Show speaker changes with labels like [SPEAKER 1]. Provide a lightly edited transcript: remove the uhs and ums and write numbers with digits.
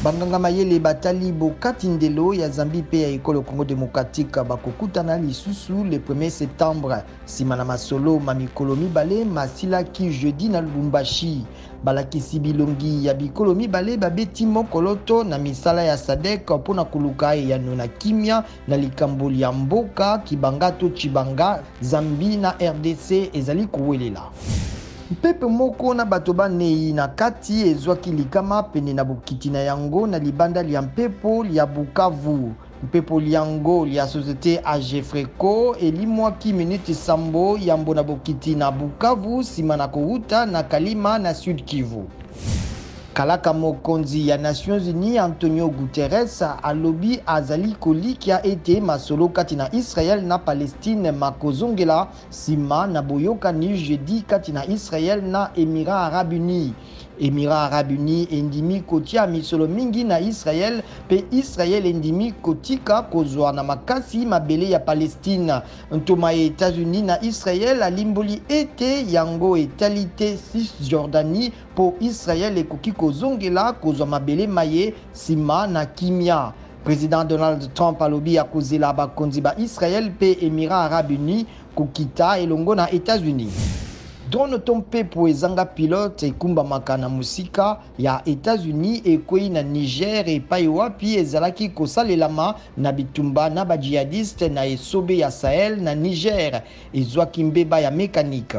[SPEAKER 1] Banganga mayele batali bokati ndelo ya Zambie mpe ya ekolo Congo democratique bakokutana lisusu le 1er septembre nsima na masolo ma mikolo mibale masilaki jeudi na Lubumbashi. Balakisi bilongi ya bikolo mibale babeti mokoloto na misala ya SADC mpo na koluka eyano na kimia na likambo lya mboka Kibanga to Tshibanga, Zambie na rdc ezali kowelela. Mpepo moko na bato banei na kati ezwaki likama pene na bokiti na yango na libanda lya mpepo lya Bukavu. Mpepo lyango lya société Agefreco elimwaki miniti sambo yambo na bokiti na Bukavu nsima na kowuta na Kalima na Sud Kivu. Kalaka mokonzi ya Nations Unies Antonio Guterres alobi azali kolikya ete masolo kati na Israël na Palestine makozongela nsima na boyokani jeudi kati na Israël na Emirats Arabes Unis. Emirats Arabes Unis endimi kotia misolo mingi na Israël mpe Israël endimi kotika kozwa na makasi mabele ya Palestine. Ntoma ya Etats-Unis na Israël alimboli ete yango etali te Cisjordanie mpo Israël ekoki kozongela kozwa mabele maye nsima na kimia. President Donald Trump alobi akozela bakonzi ba Israël mpe Emirats Arabes Unis kokita elongo na Etats-Unis. Drone to mpepo ezanga pilote ekumbamaka na mosika ya Etats-Unis ekwei na Niger epai wapi ezalaki kosalelama na bitumba na ba jihadistes na esobe ya Sahel na Niger. Ezwaki mbeba ya mekanike.